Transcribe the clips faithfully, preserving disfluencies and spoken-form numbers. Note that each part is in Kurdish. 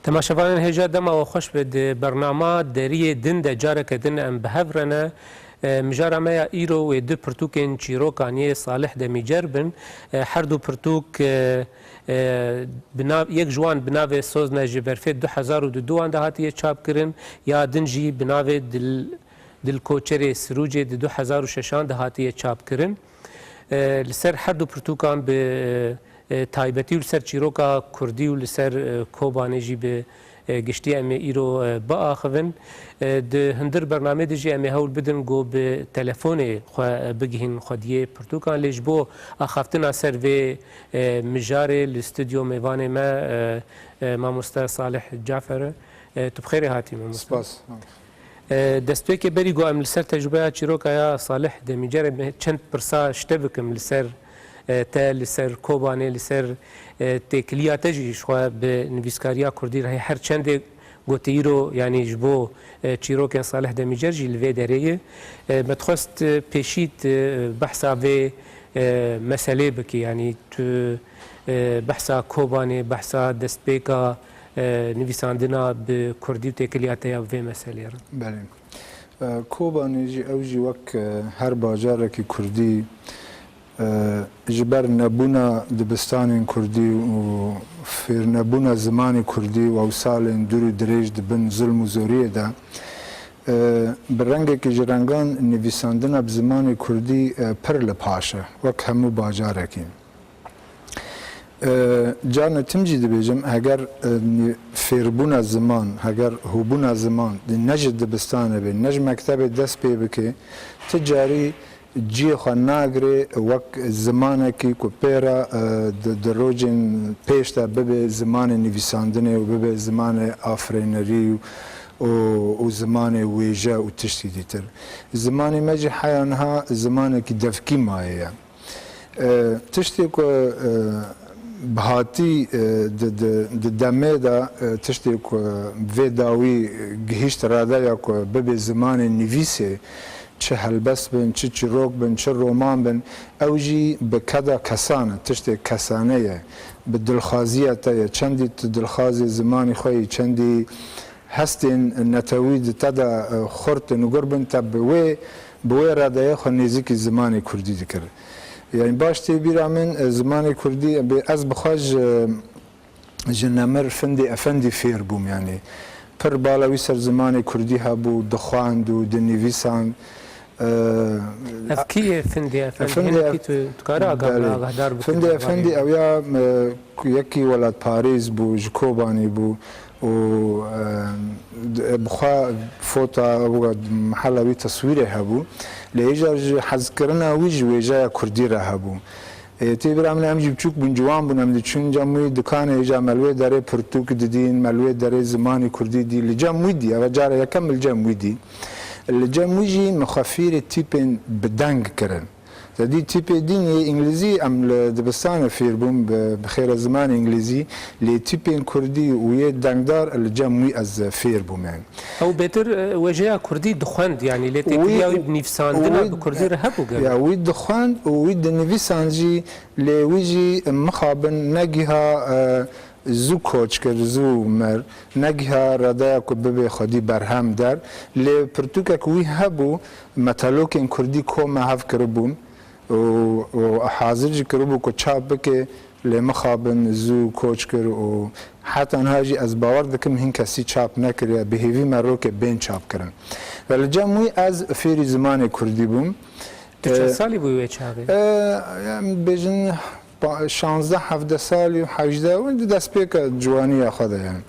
Temaşevanên hêja, dema we xweş be. Di bernama Deriyê Din de careke din em bi hev re ne. E, mijara me ya îro wê du pirtûkên çîrokan yê Salih Demîcer bin. E, her du pirtûk, e, e, bi nav-, yek ji wan bi navê Sozne ji berfê du hezar û duduan de hatiye çapkirin, ya din jî bi navê Dil-, Dilkoçerê Sirûcê di du hezar û şeşan de hatiye çapkirin. E, li ser her du pirtûkan bi, e, e, taybetî û li ser çîroka kurdî û li ser, e, Kobanê jî bi, e, giştî em ê îro, e, biaxivin. E, di hundir bernamê de jî em ê hewl bidin ku bi telefonê xwe, e, bigihîn xwediyê pirtûkan, lê ji bo axaftina ser vê, e, mijarê li stûdyo mêvanê me, e, e, mamoste Salih Cafer e. E, tu bi xêrê hatî, mamoste. Spas. E, destpêkê berî ku em li ser tecrûbeya çîroka ya Salih Demîcer, em çend pirsa ji te bikim li ser, e, te, li ser Kobanê, li ser, e, têkiliya te jî ji xwe bi nivîskariya kurdî re heye. Her çendê ku tu îro, yanî ji bo, e, çîrokên Salih Demîcer jî li vê derê ye. E, me dixwest, e, pêşî tu, e, behsa vê, e, meselê bikî, yanî tu, e, behsa Kobanê, behsa destpêka, e, nivîsandina bi kurdî û têkiliya te ya bi vê meselê re. Belê. E, Kobanê jî, ew jî wek, e, her bajarekî kurdî, e, ji ber nebûna dibistanên kurdî û fêrnebûna zimanê kurdî û ew salên dûr û dirêj di bin zilm û zoriyê de, e, bi rengekî ji rengan nivîsandina bi zimanê kurdî, e, pir li paş e, wek hemû bajarekî. E, carna tim jî dibêjim, heger, e, nî-, fêrbûna ziman, heger hûbûna ziman di-, ne ji dibistanê bê, ne ji mektebê dest pê bike, ti carî cihê xwe nagirê wek zimanekî ku pê re, e, di, di rojên pêş de bibe zimanê nivîsandinê û bibe zimanê afirênerî û, û, û zimanê wêje û tiştî dîtir. Zimanê me jî heya niha zimanekî devkî maye ye. E, tiştê ku, e, bi hatî, e, di, di, di demê de, e, tiştê ku vê dawî gihîşt radeya ku bibe zimanê nivîsê, çi helbest bin, çi çîrok bin, çi roman bin, ew jî bi keda kesan e, tiştê kesane ye, bi dilxwaziya te ye. Çendî tu dilxwazê zimanê xwe yî, çendî hestên netewî di te de, e, xurt in û gur bin, te bi wê, bi wê radeyê xwe nêzîkî zimanê kurdî dikir. Yanî baş tê bîra min, e, zimanê kurdî, bê ez bi xwe ji, ji nemir Findê Efendî fêr bûm, yanî pir bala wî ser zimanê kurdî hebû, dixwend û dinivîsand. E, Ev kî ye Findê Efendî? Findê Hinekî Ef-, tu, tu kare aga-, belê. Agahdar bikî Findê Efendî ew ya, e, ku yekî welatparêz bû, ji Kobanê bû û, e, d-, bi xwe fota, mihela wî teswîrê hebû. Lê hêja ji hezkirina wî ji wêjeya kurdî re hebû. Ê, tê bîra min, em jî biçûk bûn, ciwan bûn, em diçûn cem wî dikanê, hêja me li wê derê pirtûk didîn, me li wê derê zimanê kurdî dî. Li cem wî dî, eva cara yekem li cem wî dî. Li cem wî jî min xwe fêrê tîpên bi deng kirin. Te dî tîpê din yê îngilîzî, em li dibistanê fêr bûn bi, bi xêra zimanê îngilîzî, lê tîpên kurdî û yê dengdar li cem wî ez fêr bûm, yanî. Ew bêtir, e, wêjeya kurdî dixwend, yanî lê têkiliya wî, wî bi nivîsandina wî, bi kurdî re hebû gelo? Ya, wî dixwend û wî dinivîsand jî, lê wî jî mixabin negiha, e, zû koç kir, zû mir, negiha radeya ku bibe xwedî berhem der. Lê pirtûkek wî hebû, metelokên kurdî kom me hev kiribûn û, û hazir jî kiribû ku çap bike, lê mixabin zû koç kir û heta niha jî ez bawer dikim hin kesî çap nekiriye, bi hêvî me roke bên çap kirin. Ve li cem wî ez fêrî zimanê kurdî bûm. Tu çend, e, salî bûyî wê çaxê? E, em bêjin pa-, şazdeh hevdeh salî û hevdeh û di destpêka ciwaniya xwe de, yanî.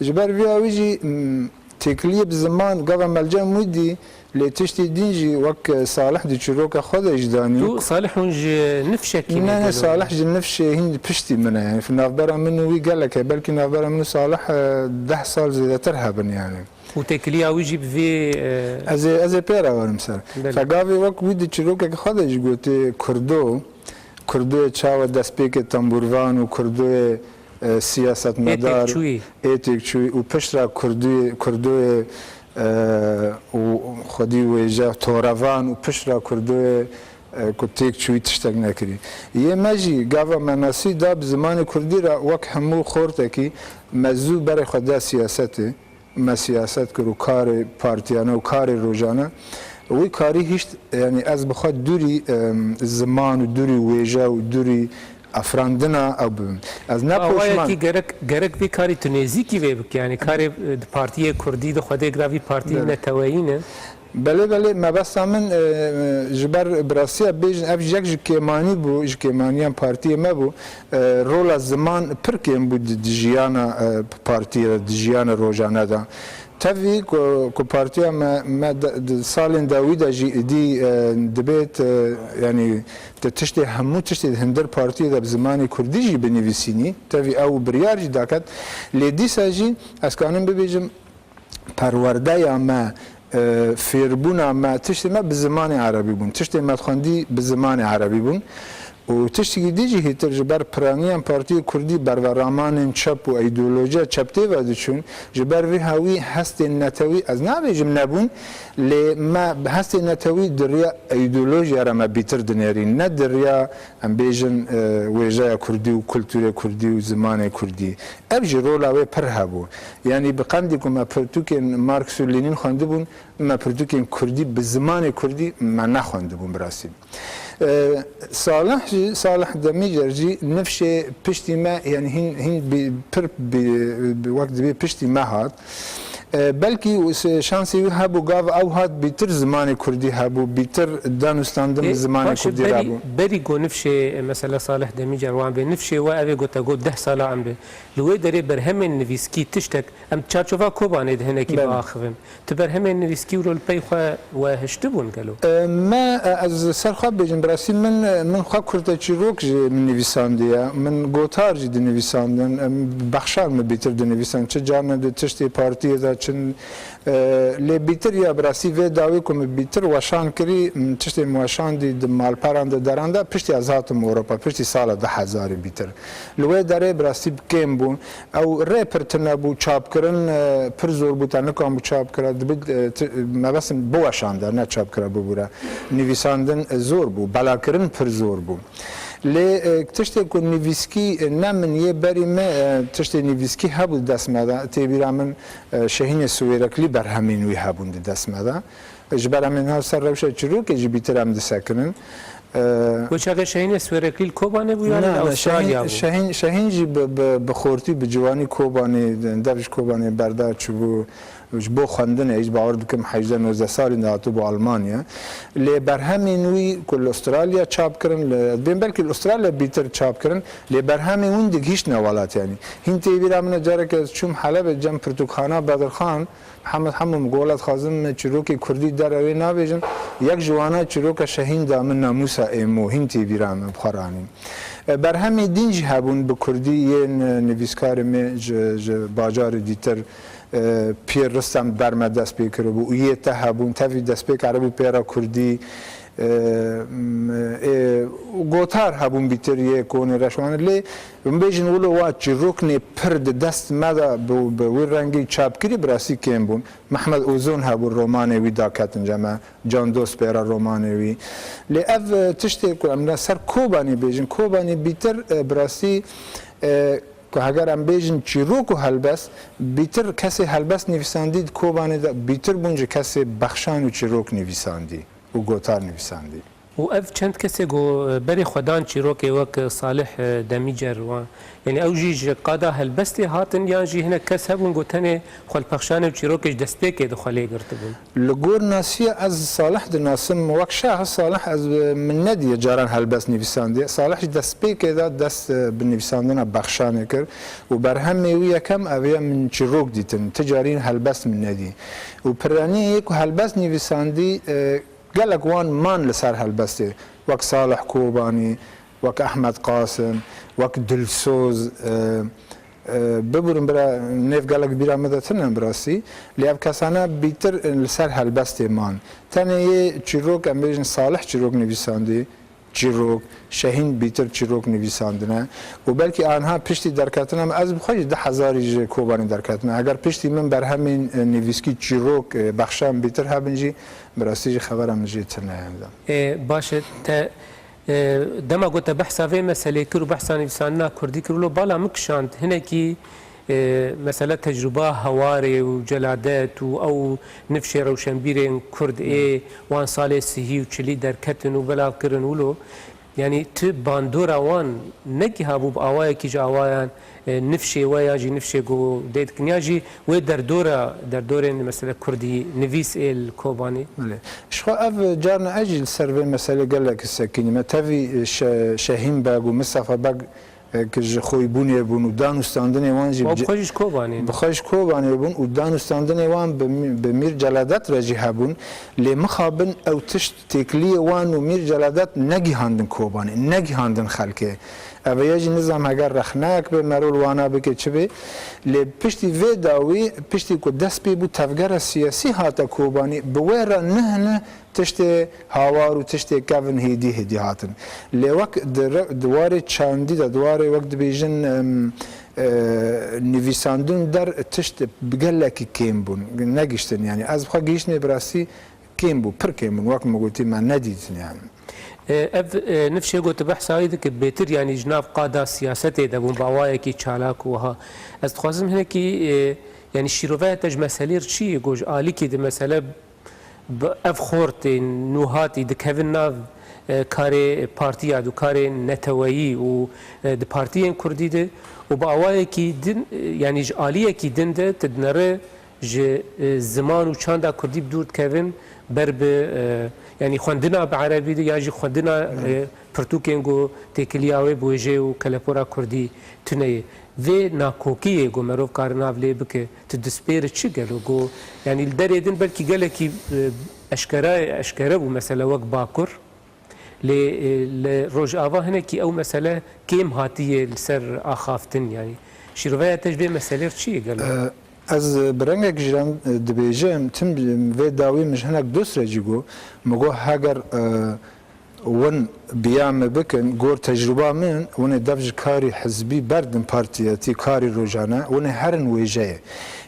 Ji ber vêya wî jî, m, têkiliyê bi ziman gava me li cem wî dî, lê tiştî din jî wek Salih di çîroka xwe de jî danî. Tu Salih hûn ji Nifşekî ne? Ne, ne, Salih ji Nifşê hîn piştî min e. Yanî navbera min û wî gelek e. Belkî navbera min û Salih, e, deh sal zêdetir hebin, yanî. Û têkiliya wî jî bi vê, e, Ez ê, ez ê pê re werim ser. Belê. Fe gavê wek wî di çîrokeke xwe de jî gotê Kurdo, Kurdoyê çawa destpêkê tembûrvan û Kurdoyê, e, siyasetmedar, ê têkçûyî, ê têkçûyî û piştre Kurdoyê, Kurdoyê, e, û xwedî wêje torevan û piştre Kurdoyê, e, ku têk çûyî tiştek nekirî. Yê me jî gava me nasî da bi zimanê kurdî re wek hemû xortekî me zû berê xwe da siyasetê. Me siyaset kir û karê partiyane û karê rojane wî karî hişt, yanî ez bi xwe dûrî, em, ziman û dûrî wêje û dûrî afirandina ew bibim. Ez ne Awayekî poşman. gerek, gerek vî karî tu nêzîkî vê bikî. Yanî karê, e, di partiyê kurdî de xwedê gira vî partiyê Belê. neteweyî ne. Belê, belê, mebesta min, e, e, ji ber bi rastiya bêjin, ev yek ji kêmanî bû, ji kêmaniyan partiyê me bû. E, rola ziman pir kêm bû di, di jiyana, e, partiyê de, di jiyana rojane de. Tevî ku, ku partiya me, me de, di salên dawî de jî êdî, e, dibêt, e, yanî di tiştê, hemû tiştê di hundir partiyê de bi zimanê kurdî jî binivîsînî, tevî ew biryar jî daket. Lê dîsa jî ez kanim bibêjim, perwerdeya me, e, fêrbûna me, tiştê me bi zimanê erebî bûn. Tiştê me dixwendî bi zimanê erebî bûn. Û tiştekî dî jî hêtir ji ber piraniyan partiyê kurdî, berveramanên çep û îdeolojiya çeptê ve diçûn, ji ber vî hawî hestên netewî, ez nabêjim nebûn, lê me hestên netewî di riya îdeolojiya re me bîtir dinêrîn, ne di riya, em bêjin, e, wêjeya kurdî û kulturê kurdî û zimanê kurdî. Ev jî rola wê pir hebû. Yanî bi qendî ku me pirtûkên Marx û Lenin xwendibûn, me pirtûkên kurdî bi zimanê kurdî me nexwendibûn bi rastî. E, Salih jî, Salih Demîcer jî nifşê piştî me, yanî hîn, hîn bi, pir bi, bi, wek dibê piştî me hat. E, belkî se-, şansê wî hebû, gav ew hat bîtir zimanê kurdî hebû, bîtir danûstandin bi Ê, zimanê paşê kurdî re berî, bû. berî ku nifşê, e, mesela Salih Demîcer wan bê, nifşê we ev ê ku te got deh sala em bê. Li wê derê berhemên nivîskî tiştek, em çarçova Kobanê di hinekî Belê. biaxivin. Tu berhemên nivîskî wilo li pey xwe we hiştibûn gelo? E, me, e, ez ser xwe bêjim, bi rastî min, e, min xwe kurteçîrok jî min nivîsandiye. Min gotar jî dinivîsandin. Em, bexşar min bîtir dinivîsan. Çi carne di tiştê partiyê de, çi, e, lê bîtir ya bi rastî vê dawî ku min bîtir weşan kirî, min tiştê min weşandî di malperan de, deran de, piştî ez hatim Ewropa, piştî sala du hezarî bîtir. Li wê derê bi rastî bi kêm bû. Ew rê pir tune bû, çapkirin, e, pir zor bû, te nikam bû çap kira, dibi, e, ti-, mebestin biweşande, ne çap kira bibûre. Nivîsandin, e, zor bû, belakirin pir zor bû. Lê, e, tiştê ku nivîskî, e, ne min yê berî me, e, tiştê nivîskî hebû dest me de. Tê bîra min, e, Şehînê Siwêreklî berhemên wî hebûn di dest me de. Ji ber em ê niha ser rewşa çîrokê jî bîtir em disekinin. Ee, Ku çaxê Şehînê Swêreklî li Kobanê bû, yan li Na, na, Astralya Şehîn, bû? Şehîn, Şehîn jî bi, bi, bi xortî, bi ciwanî Kobanê, dev ji Kobanê berda çûbû, ji bo xwendinê, ez bawer dikim hejdeh nozdeh salî de hatibû Almanya. Lê berhemên wî ku li Astralya çap kirin, li, bên belkî li Astralya bîtir çap kirin, lê berhemên wî digihîştine welat, yanî. Hîn tê bîra min e, careke ez çûm Helebê cem pirtûkxana Bedirxan, Mihemed Hemo, min got, wela dixwazim çîrokê kurdî dera wê nabêjim. Yek ji wana çîroka Şehîn da min, Namûsa Êmo, hîn tê bîra min, bi xwe ranîm. E, berhemê din jî hebûn bi kurdî yên, e, nivîskarê me ji, ji bajarê dîtir, e, Pîr Ristem ber me dest pê kiribû û yê te hebûn, tevî destpêk erebî pê re kurdî, e, m, e, gotar hebûn bîtir yê konê reşwanê. Lê Em bêjin wilo wa çîroknê pir di dest me de bi, bi wî rengî çapkirî, bi rastî kêm bûn. Mehmed Ozon hebû, romanê wî daketin cem me, Can Dost pê re romanê wî. Lê ev, e, tiştê ku em li ser Kobanê bêjin, Kobanê bîtir, e, bi rastî, e, ku heger em bêjin çîrok û helbest, bîtir kesê helbest nivîsandî di Kobanê de bîtir bûn ji kesê bexşan û çîrok nivîsandî û gotar nivîsandî. Û ev çend kesê ku, e, berê xwe dan çîrokê wek, e, Salih, e, Demîcer wan, yanî ew jî ji qada helbestê hatin, yan jî hinek kes hebûn ku tenê xwe li pexşanê û çîrokê ji destpêkê de xwe lê girtibûn? Li gor nasiya ez Salih dinasim, wek şahs Salih ez, e, min nediye caran helbest nivîsandiye. Salih ji destpêkê de dest, e, bi nivîsandina bexşanê kir û berhemê wî yekem ev ye, min çîrok dîtin, ti carîn helbest min nedî. Û piraniyê yê ku helbest nivîsandî, e, Gelek wan man li ser helbestê, wek Salih Kobanî, wek Ehmed Qasim, wek Dilsoz, e, e, bibirin bira, nêv gelek bîra me de tune bi rastî, lê ev kesane bîtir li ser helbestê man. Tenê yê çîrok, em bêjin Salih çîrok nivîsandî, çîrok, Şehîn bîtir çîrok nivîsandine û belkî anha piştî derketina min, ez bi xwe jî du hezarî ji Kobanê derketime. Heger piştî min berhemên, e, nivîskî çîrok, e, bexşan bîtir hebin jî, bi rastî jî xebera min jê tune ye. E, baş e, te, e, dema ku te behsa vê meselê kir û behsa nivîsandina kurdî kir, wilo bala min kişand, hinekî, e, mesela tecrûba Hewarê û Celadet û ew nifşê rewşenbîrên kurd ê wan salê sihî û çilî derketin û belav kirin wilo. Yanî tu bandora wan negihabû bi awayekî ji awayan, e, nifşê we ya jî nifşê ku dê dikin ya jî wê derdora, derdorên mesela kurdî nivîs ê li Kobanê? Belê. Ji xwe ev carna ez jî li ser vê meselê gelek sekînî me. Tevî, e, Şe-, Şehîn Beg û Mistefa Beg, e, ki ji xwîbûnê bûn û dan û standinê wan jî Wan bi ce-, bi xwe jî ji Kobanê ne? Bi xwe ji Kobanê bûn û dan û standinê wan bi mî-, bi Mîr Celadet re jî hebûn. Lê mixabin ew tişt têkiliyê wan û Mîr Celadet negihandin Kobanê, negihandin xelkê. Ev ya jî nizam heger rexnek bê, mero li wana bike çi bê. Lê piştî vê dawî, piştî ku dest pê bû tevgera siyasî hate Kobanî, bi wê re neh neh tiştê hawar û tiştê kevin hêdî hêdî hatin. Lê wek di re-, di warê çandî de, di warê wek dibêjin, em, e, nivîsandin der tişt bi gelekî kêm bûn, negiştin. Yanî ez bi xwe gihiştime bi rastî kêm bû, pir kêm bûn. Wek min gotî, me nedîtin yanî. E, ev, e, nifşê ku tu behsa wî dikî bêtir, yanî ji nav qada siyasetê de bûn, bi awayekî çalak û wiha. Ez dixwazim hinekî, e, yanî şîroveya te ji meselê re çi ye? Ku ji alîkî di mesele bi ev xortên nûhatî dikevin nav, e, karê partiya, di karê neteweyî û, e, di partiyên kurdî de û bi awayekî din, e, yanî ji aliyekî din de tu dinere ji, e, ziman û çanda kurdî bi dûr dikevin ber bi, e, yanî xwendina bi erebî de yan jî xwendina, e, pirtûkên ku têkiliya wê bi wêjeyê û kelepora kurdî tune ye. Vê nakokiyê ku merov kare nav lê bike, tu dispêri çi gelo ku, yanî li derê din belkî gelekî, e, eşkera, eşkere bû mesele wek Bakur. Lê, e, li Rojava hinekî ew mesele kêm hatiye li ser axaftin, yanî şîroveya te ji vê meselê re çi ye gelo? E, ez bi rengek jiran, e, dibêjim, tim vê dawî min ji hinek dost re jî got, min got heger, e, win biya min bikin, gor tecrûba min, win ê dev ji karî hizbî berdin partiyetî, karî rojane, win ê herin wêjeyê.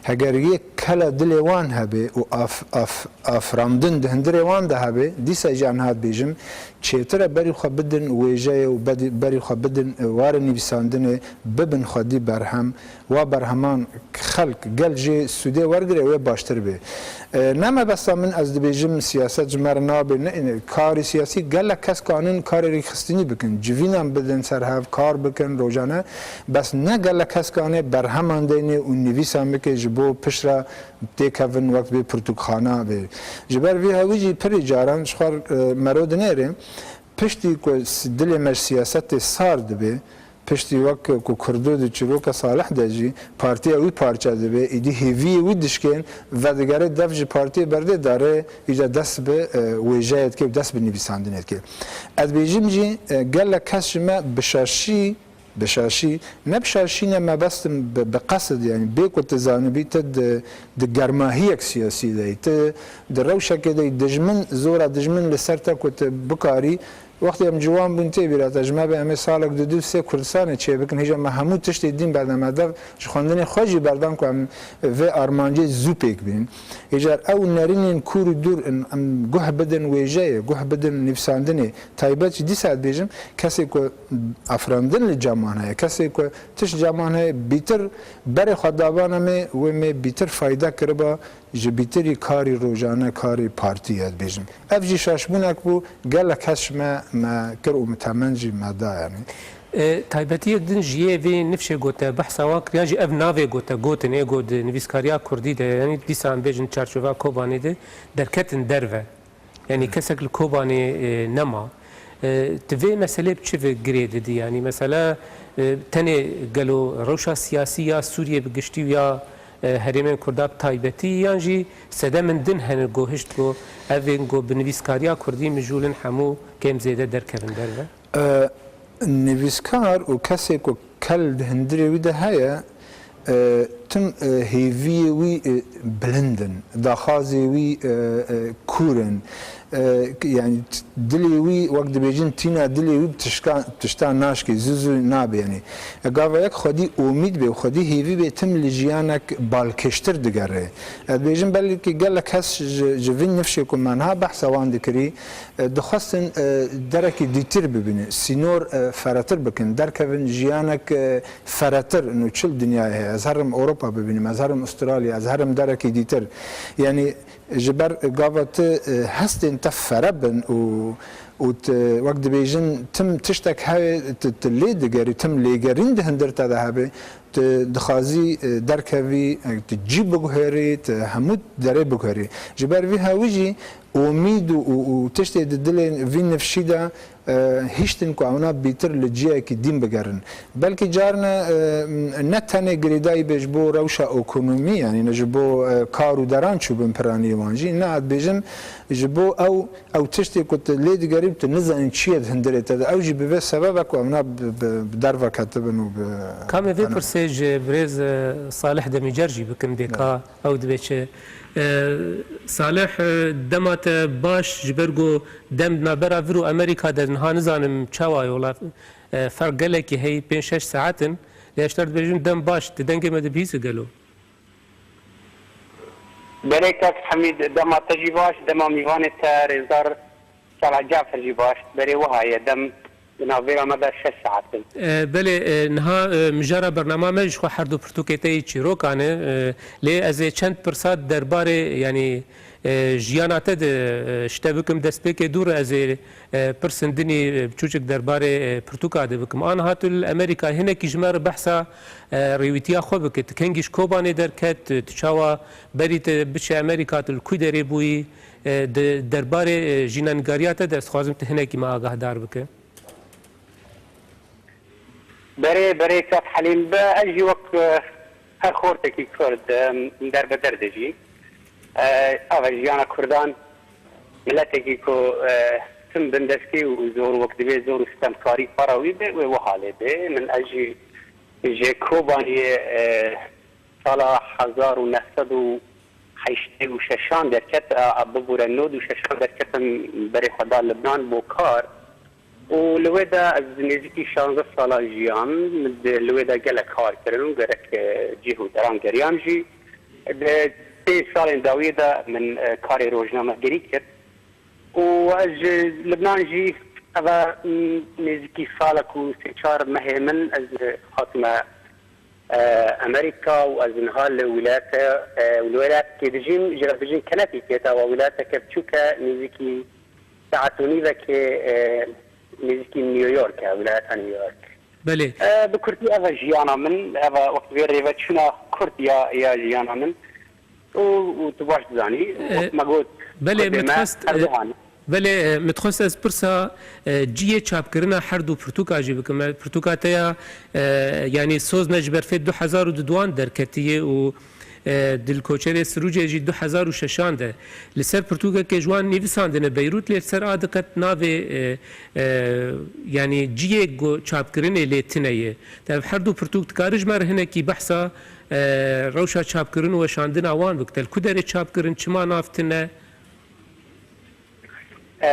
Heger yê kela dilê wan hebe û af-, af-, afirandin di hundirê wan de hebe, dîsa jî em niha dibêjim, çêtir e berî xwe bidin wêjeyê û bedî-, berî xwe bidin, e, warê nivîsandinê, bibin xwedî berhem, wa berheman xelk, gel jê sûdê wergire wê baştir bê. E, ne mebesta min ez dibêjim siyaset ji me re nabe, ne, ne, karê siyasî gelek kes kanin karê rêkxistinî bikin, civînan bidin ser hev, kar bikin rojane, bes ne gelek kes kanê berheman deynê û nivîsan bike ji bo piştre têkevin wek vê pirtûkxana bê. Ji ber vê hewî jî pirî caran ji xwe, e, mero dinêrê, piştî ku s-, dilê me ji siyasetê sar dibe, piştî wek ku Kurdo di çîroka Salih de jî partiya wî parçe dibe, îdî hêviyê wî dişkên, vedigere dev ji partiyê berdê dare, îca dest bi, e, wêjeyê dike û dest bi nivîsandinê dike. Ez dibêjim jî, e, gelek kes ji me bi şaşî Bi şaşî, ne bi şaşî ne mebestim bi, bi qesid, yanî bê ku tu zanibî, tu di, di germahiyek siyasî de yî, tu di rewşekê de yî, dijmin, zora dijmin li ser te ku tu bikarî, wextê em ciwan bûn tê bîra te, ji me be em ê salek du du sê Kurdistanê çêbikin, hêja me hemû tiştê dîn berde me dev, ji xwendinê xwe jî berdan ku em vê armancê zû pêk bînin. Hêjar ew nerînên kûr û dûr in, em guh bidin wêjeyê, guh bidin nivîsandinê, taybet jî dîsa dibêjim, kesê ku afirandin li caman heye, kesê ku tişt caman heye, bîtir berê xwe dabana me, wê me bîtir fayda kiriba, ji bîtirî karî rojane, karî partî ye dibêjim. Ev jî şaşbûnek bû, gelek kes ji me, me kir û min temen jî me da, yanî. E, taybetiyek din jî yê vê nifşê gote, behsa wan kir, yan jî ev navê gote, gotin ê got di nivîskariya kurdî de, yanî dîsa em bêjin çarçova Kobanê de derketin derve. Yanî kesek li Kobanê, e, nema. E, tu vê meselê bi çi ve girê didî? Yanî mesela, e, tenê gelo rewşa siyasî ya Sûriyê bi giştî û ya, e, herêmên Kurda bi taybetî, yan jî sedemên din hene gohişt ku ev ên ku bi nivîskariya Kurdî mijûl in hemû kêm zêde derkevin derve? E, nivîskar û kesê ku kel di hundirê wî de heye, e, tim, e, hêviyê wî, e, bilind in, daxwazê wî, e, e, kûr in. E, yani t-, dilê wî, wek dibêjin, tîna dilê wî bi tişka-, tişta naşkê, zû zû nabe, yani. E, gava yek xwedî omîd bê û xwedî hêvî bê, tim li jiyanek balkêştir digere. Ez dibêjim, belkî gelek kes ji, ji vî nifşê ku me niha behsa wan dikirî, e, dixwestin, e, derekî dîtir bibînin, sînor, e, feretir bikin, derkevin jiyanek, e, feretir, nû çil dinyayê heye. Ez herim Ewropa bibînim, ez herim Australya, ez herim derekî dîtir. Yani, Ji ber gava tu, e, hestên te fere bin û, û tu, wek dibêjin, tim tiştek heye, tu, tu lê digerî, tim lêgerîn di hundir te de hebe, tu dixwazî, e, derkevî, e, tu cî biguherî, tu hemû derê biguherî. Ji ber vî hewî jî omîd û, û, û tiştê di dilê vî nifşî de, e, hiştin ku ewna bîtir li ciyekî dîn bigerin. Belkî carna, e, ne tenê girêdayî be ji bo rewşa ekonomî, yanî ne ji bo, e, kar û deran çûbin piranî wan jî, ne, ez dibêjim ji bo ew, ew tiştê ku tu lê digerî û tu nizanî çi ye di hundirê te de, ew jî bibe sebeba ku ewna bi, bi, bi derve ketibin û bi Kamê vê pirsê ji birêz, e, Salih Demîcer jî bikim dê ka ew dibê çi. E, Salih, e, dema te baş ji ber ku dem navbera vir û Amerîka de niha nizanim çawa ye, wela, e, ferq gelekî heye, pênc şeş saet in. Lê ez ji te re dibêjim dem baş, di dengê me de bihîse gelo? Belê kak Hemîd, dema te jî baş, dema mîvanê te rêzdar Salih Cafer jî baş. Berê wiha ye, dem di navbera me de şeş saet in. E, belê, e, niha, e, mijara bernama me ji xwe her du pirtûkê te yê çîrokan e, e, lê ez ê çend pirsa derbarê, yanî, e, jiyana te de, e, ji te bikim, destpêkê dû re ez ê, e, pirsên dinî, e, biçûçik derbarê, e, pirtûka de bikim. Aniha tu li Amerîka hinekî ji me re behsa, e, rêwîtiya xwe bike. Tu kengî ji Kobanê derket, tu çawa berî te biçe Amerîka, tu li ku derê bûyî? E, di derbarê, e, jînengariya te de ez dixwazim tu hinekî me agahdar bike. Berê, berê kak Helîm, bi ez jî wek, e, her xortekî Kurd, e, derbeder de jî, e, ava jiyana Kurdan miletekî ku, e, tim bindestî û zor wek divê zor û sitemkarî para wî be, wê wiha lê be. Min ez jî ji Kobaniyê, e, sala hezar û neh sed û heştê û şeşan derket, a, a, bibûre nod û şeşan derketim berê xwe da Libnan bo kar. Û li wê de ez nêzîkî şazdeh sala jiyam, min di, li wê de gelek kar kirin û gerek, e, cih û deran geriyam jî. Di pênc salên dawiyê de min, e, karê rojnamegerî kir. Û ez ji Libnan jî eva, m, nêzîkî salek û sê çar mehê min ez hatime, e, Amerîka û ez niha li wîlayete, e, li wîlayetekê dijîm, jê re dijîn Connecticut, ewa wîlayeteke biçûk e, nêzîkî saet û nîvekê, e, nêzîkî New York e, wîlayeta New York. Belê. E, bi kurtî ev e jiyana min, ev e wek vê rêveçûna kurt ya, ya jiyana min. Û, û tu baş dizanî, E, wek me got, belê, Kurdê min me dixwest, her e, duhan. Belê, e, min dixwest ez pirsa, e, ciyê çapkirina her du pirtûka jî bikim. E, pirtûka te ya, e, yanî Sozne ji ber fê du hezar û duduan derketiye û, e, Dilkoçerê Sirûcê jî du hezar û şeşan de. Li ser pirtûkeke ji wan nivîsandine Beyrût, lê li ser a diqet navê, e, e, yanî ciyê go-, çapkirinê lê tine ye. Te ev her du pirtûk dikare ji me re hinekî behsa, e, rewşa çapkirin û weşandina wan bik. Te li ku derê çap kirin, çima nav tine? E,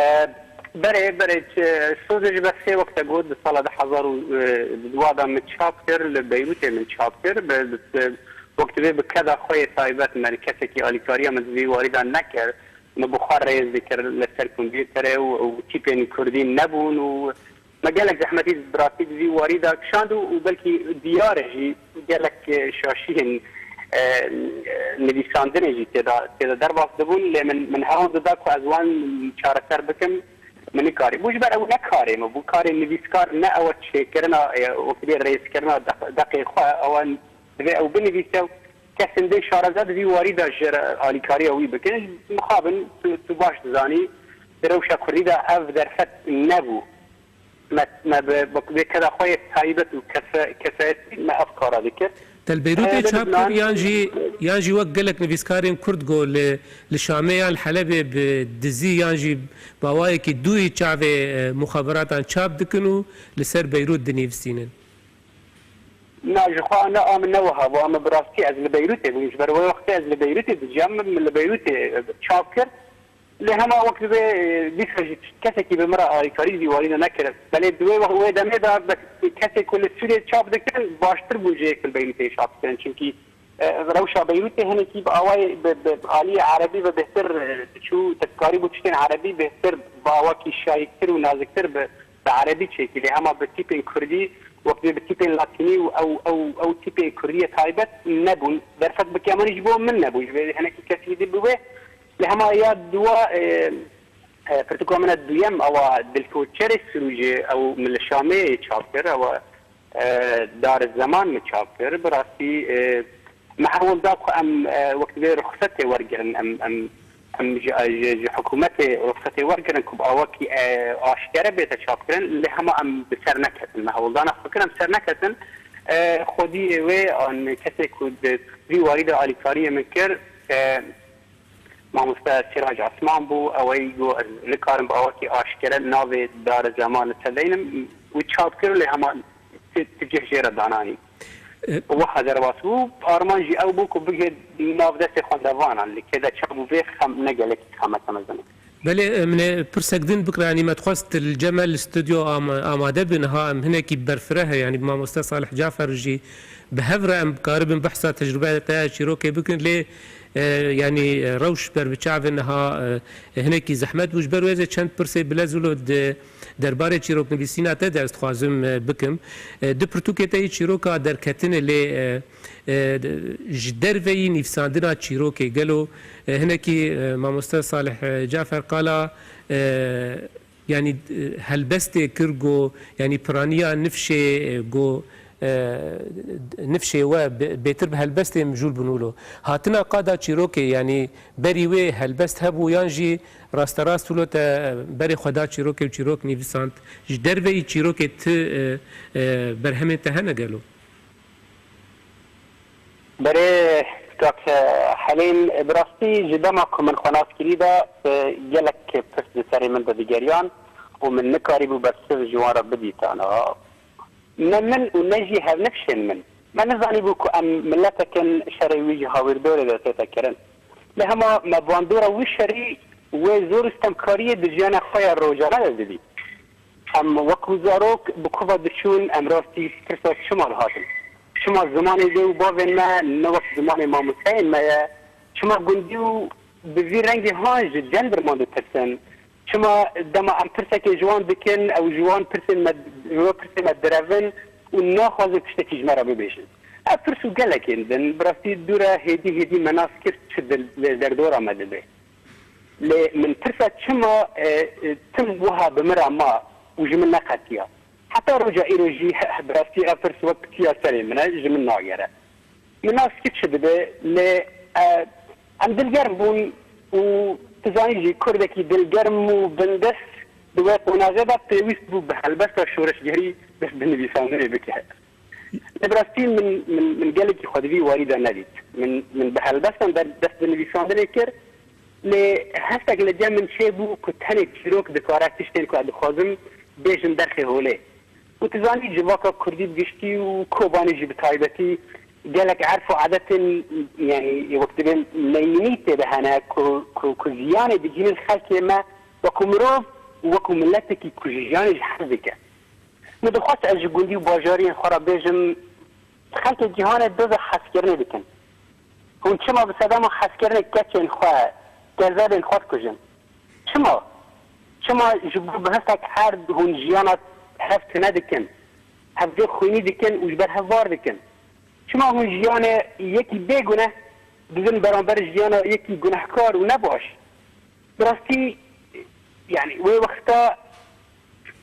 berê, berê, ç-, Sozê ji ber sê wek te got, di sala du hezar û dua de min çap kir, li Beyrûtê min çap kir. Bi, bi, wek divê bi keda xwe yê taybet me, kesekî alîkariya min di vî warî de nekir. Min bi xwe rêz dikir li ser kompûterê û, û tîpên kurdî nebûn û me gelek zehmetî bi rastî di vî warî de kişand û, û belkî diyar e jî gelek, e, şaşiyên, e, nivîsandinê jî tê de, tê de derbas dibûn, lê min, min hewl dida ku ez wan çareser bikim, min nikarî. Bû ji ber ew ne karê min bû, karê nivîskar ne ew e çêkirina, e, wekî rêzkirina deq-, deqê xwe, ew e divê ew binivîse û kesên dê şareza di vî warî de ji re alîkariya wî bikin. Mixabin tu, tu baş dizanî, di rewşa kurdî de ev derfet nebû. Me, me bi, bi, bi keda xwe yê taybet û kese-, kesayetî me ev kara dikir. Te li Beyrûtê çap kir yan jî, yan jî wek gelek nivîskarên Kurd go li, li Şamê yan li Helebê bi dizî yan jî bi awayekî dûyî çavê, e, muxaberatan çap dikin û li ser Beyrût dinivîsînin? Na, ji xwe ne, a min ne wiha bû, a min bi rastî ez li Beyrûtê bûm. Ji ber wê wextê ez li Beyrûtê dijiyam, min, min li Beyrûtê, e, çap kir. Lê hema wek divê, e, dîsa jî kesekî bi min re alîkarî di vî warî de nekir. Belê di wê wext, wê demê de bes kesê ku li Sûriyê çap dikin baştir bû ji yê ku li Beyrûtê çap dikin. Çimkî, e, rewşa Beyrûtê hinekî bi awayê, bi, bi, bi aliyê erebî ve bêhtir, e, diçû, te dikarîbû tiştên erebî bêhtir bi awakî şayîktir û naziktir bi, bi erebî çêkî. Lê hema bi tîpên kurdî, wek divê bi tîpên latînî û ew, ew, ew tîpên kurdiyê taybet nebûn. Derfet bi kemanî ji bo min nebû. Ji vê hinekî kesî di bi wê. Li hema ya duwa, e, e, pirtûka min a duyem, ewa Dilkoçerê Sirûcê, ew min li Şamê çap kir, ewa, e, Dar Zeman min çap kir. Bi rastî, e, me hewl da ku em, e, wek divê ruxsetê wergirin, em, em, em ji, ji, ji hikûmetê ruxsetê wergirin ku bi awakî, e, aşkere bête çapkirin, lê hema em bi ser neketin. Me hewldana xwe kir, em ser neketin. E, xwediyê wê an kesê ku di vî warî de alîkariyê min kir, e, Mamoste Sîrac Asman bû, ew ê got, ez nikarim bi awakî aşkere navê Dar Zeman li te deynim. Wî çap kir, lê hema ti, ti cih jê re dananî. E, Wiha derbas bû. Armanc jî ew bû ku bigihê nav destê xwendevanan. Li kê de çap bû vê xem ne gelekî xemete mezin e. Belê, e, min ê pirsek din bikira, yanî me dixwest li cem me li stûdyo ama-, amade bin, ha em hinekî berfireh e, yanî bi mamoste Salih Cafer jî bi hev re em karibin behsa tecrûbeya te ya çîrokê bikin, lê, e, yanî, e, rewş ber bi çavê niha, e, hinekî zehmet bû. Ji ber wê ez ê çend pirsê bilez wilo di derbarê çîroknivîsîna te de ez dixwazim, e, bikim. E, di pirtûkê te yî çîroka derketinê lê, e, e, ji derveyî nivîsandina çîrokê gelo, e, hinekî, e, mamoste Salih, e, Cafer qala, e, yanî, e, helbestê kir ku, yanî piraniya nifşê, e, ku, e, nifşê we bê-, bêtir bi helbestê mijûl bin wilo. Hatina qada çîrokê, yanî berî wê helbest hebû yan jî rasterast wilo te berê xwe da çîrokê û çîrok nivîsand? Ji derveyî çîrokê ti, e, e, berhemên te hene gelo? Berê kak Helîm, bi rastî ji dema ku min xwe nas kirî de, e, gelek pirs di serê min de digeriyan û min nikarîbû bersiv ji wan re bidîtana. Ne min û ne jî hevnifşên min. Me nizanîbû ku em miletek in, şerê wî ji hawîrdorê de tête kirin. Lê hema me bandora wî şerî wê zor û stemkariyê di jiyana xwe ya rojane de didît. Em wekî zarok bi kuva diçûn, em rastî pirsa çima dihatin? Çima zimanê dê û bavên me ne wek zimanê mamosteyên me ye? Çima gundî û bi vî rengî han ji cendirman ditirsin? Çima dema em pirsekê ji wan dikin, ew ji wan pirsên me, ji we pirsên me direvin û naxwazin tiştekî ji me re bibêjin? Ev pirs û gelekên din, bi rastî dû re hêdî hêdî me nas kir çi dil, li derdora me dibe. Lê min pirsa çima, e, e, tim wiha bi min re ma û ji min neqetiya? Heta roja îro jî, bi rastî ev pirs wek tiya serê min e, ji min nagere. Min nas kir çi dibe, lê, e, em dilgerm bûn û tu zanî jî kurdekî dilgerm û bindest di wê qonaxê de pêwîst bû bi helbesta şoreşgerî dest bi nivîsandinê bike. Lê bi rastî min, min, min gelekî xwe di vî warî de nedît. Min, min bi helbestan de dest bi nivîsandinê kir, lê hestek li cem min çêbû ku tenê çîrok dikare tiştên ku ez dixwazim bêjim derxê holê. Û tu zanî civaka kurdî bi giştî û Kobanê jî bi taybetî gelek erf û adetên, yanî wek dibên neyînî tê de hene ku, ku, ku ziyanê digihînin xelkê me wekû mirov û wekû miletekî ku ji jiyanê jî hez dike. Min dixwest ez ji gundî û bajariyên xwe re bêjim, xelkê cîhanê doza hezkirinê dikin. Hûn çima bi sedema hezkirinê keçên xwe, kezebên xwe dikujin? Çima? Çima ji bo bi hestek erd hûn jiyana hev tune dikin? Hevdê xwînî dikin û ji ber hev bar dikin? Çima hûn jiyanê yekî bêguneh didin beramber jiyana yekî gunehkar û nebaş? Bi rastî, yanî wê wexta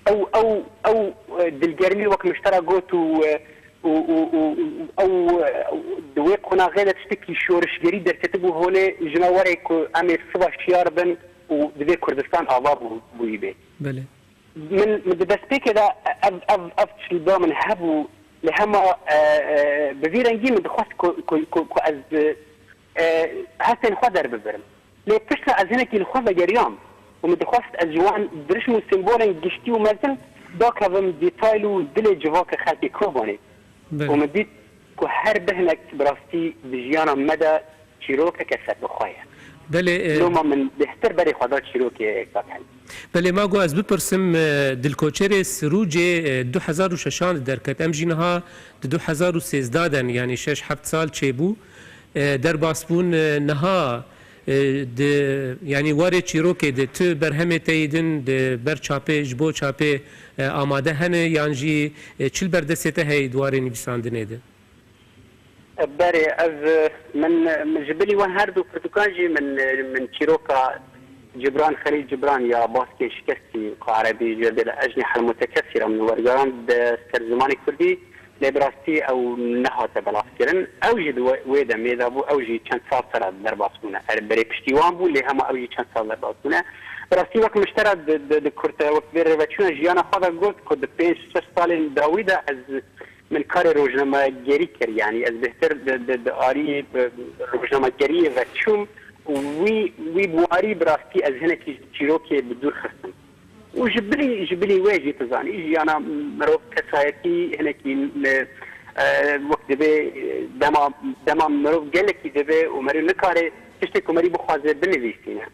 ew, ew, ew, e, dilgermî wek min ji te re got û, e, û, û, û, û ew, e, di wê qonaxê de tiştekî şorişgerî derketibû holê, ji me were ku em ê siva şiyar bin û divê Kurdistan ava bû-, bûyî bê. Belê. Min, min di destpêkê de ev, ev, ev çilba min hebû, lê hema, e, e, bi vî rengî min dixwest ku, ku, ku, ku ez, e, hestên xwe derbibirim. Lê piştre ez hinekî li xwe vegeriyam û min dixwest ez ji wan dirişm û sembolên giştî û mezin dakevim detayl û dilê civaka xelkê Kobanê. Belê. Û min dît ku her bihnek bi rastî di jiyana me de çîrokeke serbixwe ye. Belê, e, loma min bêhtir berê xwe da çîrokê, kak Helîm. Belê, ma got ez bipirsim, e, dilkoçerê Sirûcê, e, du hezar û şeşan de derket. Em jî niha di du hezar û sêzdeh de ne, yanî şeş heft sal çêbû. E, derbas bûn, e, niha, e, di, yanî warê çîrokê de tu berhemê te yê din di ber çapê, ji bo çapê, e, amade hene, yan jî, e, çi li ber destê te heye di warê nivîsandinê de? Berê, ez, min, min ji bilî wan her du pirtûkan jî min, min çîroka Cibran Xelîl Cibran ya Baskên Şikestî, ku erebî jê bê li Ecnî Helmutekesî re min wergerand, bi ser zimanê kurdî, lê bi rastî ew nehate belavkirin. Ew jî di wê, wê demê de bû, ew jî çend sal te re derbas bûne. Er berê piştî wan bû, lê hema ew jî çend sal derbas bûne. Bi rastî wek min ji te re di, di, di kurte, wek vê rêveçûna jiyana xwe de got ku di pênc şeş salên dawî de ez Min karê rojnamegerî kir, yanî ez bêhtir di, di, di arî, e, rojnamegeriyê ve çûm û wî, wî bi warî bi rastî ez hinekî ji çîrokê bi dûr xistim. Û ji bilî, ji bilî wê jî tu zanî, jiyana mirov kesayetî hinekî, e, e, wek dibê, e, dema, dema mirov gelekî dibe û merî nikare tiştê ku merî bixwaze binivîsîne.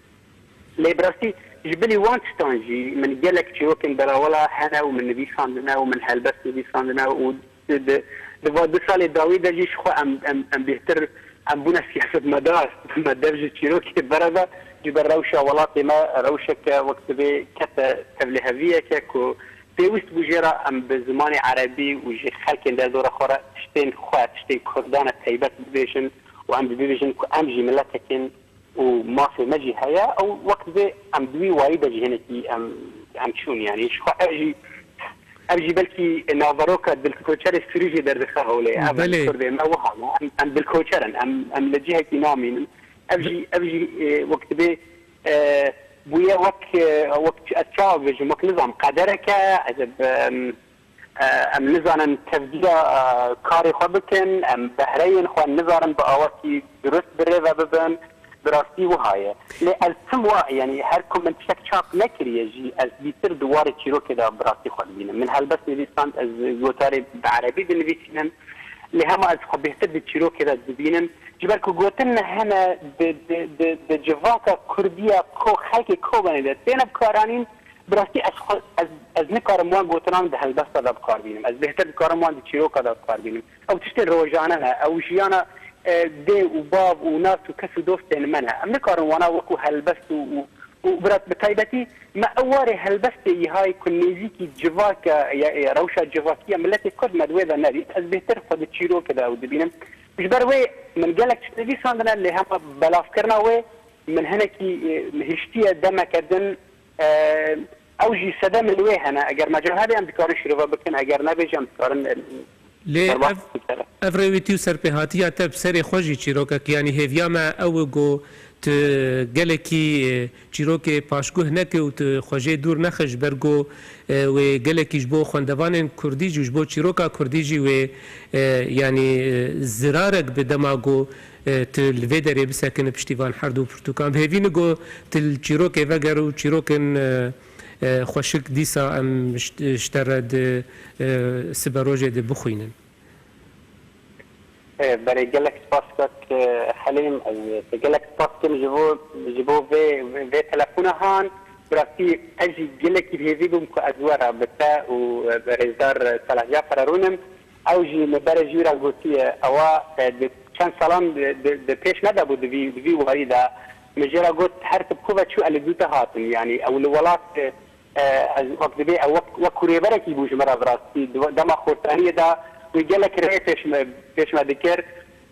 Lê bi rastî ji bilî wan tiştan jî min gelek çîrokên belawela hene û min nivîsandine û min helbest nivîsandine û di, di, di va du salê dawî de jî ji xwe em, em, em bêhtir, em bûne siyasetmedar, me dev ji çîrokê bereve, ji ber rewşa welatê me rewşeke wek divê kete tevliheviyeke ku pêwîst bû jê re em bi zimanê erebî û ji xelkên derdora xwe re tiştên xwe, tiştên kurdan e taybet bibêjin û em dibêjin ku em jî miletekên û mafê me jî heye, ew wext vê em di wî warî de jî hinekî em, em çûn, yanî ji xwe ev jî, ev jî belkî naveroka dilkoçerê Sirûcê derdixe hewlê. Ev em Belê. Kurdê me wiha ne. Em, em dilkoçer in, em, em li cihekî namînin. Ev jî, ev jî, e, wek dibê, e, bûye wek, e, wek ç-, ez çawa bibêjim, wek nizam qedereke, ez, em, E, em nizanin tevdîra, e, karê xwe bikin, em behreyên xwe nizanin bi awakî durust bi rê ve bibin, bi rastî wiha ye. Lê ez tim wa, yanî her ku min tiştek çap nekiriye jî, ez bîtir di warê çîrokê de bi rastî xwe dibînim. Min helbest nivîsand, ez gotarê bi erebî dinivîsînim. Lê hema ez xwe bêhtir di çîrokê de dibînim. Ji ber ku gotin hene di, di, di, di civaka kurdiya ko, xelkê Kobanê de têne bikaranîn, Bi rastî ez xwe, ez, ez nikarim wan gotinan di helbesta de bi kar bînim. Ez bêhtir dikarim wan di çîroka de bi kar bînim. Ew tiştên rojane ne. Ew jiyana, e, dê û bav û nas û kes û dostên me ne. Em nikarin wana wekû helbest û, û, û bi ra-, bi taybetî me ew warê helbestê yihayê ku nêzîkî civaka, ya, ya rewşa civakî ya miletê Kurd me di wê de nedît. Ez bêhtir xwe di çîrokê de ew dibînim. Ji ber wê min gelek tişt nivîsandine, lê hema belavkirina wê min hinekî, e, hiştiye demeke din. Ew jî sedemên wê hene. Eger mecal hebe em dikarin şîrove bikin, eger nebe jî em dikarin, e, Lê berbat ev, bikin. Ev rêwîtî û serpêhatiya te bi serê xwe jî çîrokek, yanî hêviya me ew e ku tu gelekî, e, çîrokê paşguh neke û tu xwe jê dûr nexe, ji ber ku, e, wê gelekî ji bo xwendevanên kurdî jî û ji bo çîroka kurdî jî wê, e, yanî, e, zirarek bi dema ku, e, tu li vê derê bisekine piştî van her du pirtûkan. Bi hêvî ne ku tu li çîrokê veger û çîrokên, e, e, xweşik dîsa em ji, ji te re di, e, siberojê de bixwînin. E, berê gelek spas kak, e, Helîm, ez te gelek spas kim ji bo, ji bo vê, vê, vê telefona han. Bi rastî ez jî gelekî bi hêvî bûm ku ez were bi te û, e, bi rêzdar Salah Cafer re rûnim. Ew jî li berê jî wî re gotiye, ewa, e, di çend salan di, di, di pêş me de bû di vî, di vî warî de. Min jê re got, her tu bi ku ve çû, ez li dû te hatim. Yanî ew li welat, e, e, ez wek dibê, ew wek, wek kurêberekî bû ji me re bi rastî. Di we-, dema xortaniyê de wî gelek rê pêş me, pêş me dikir.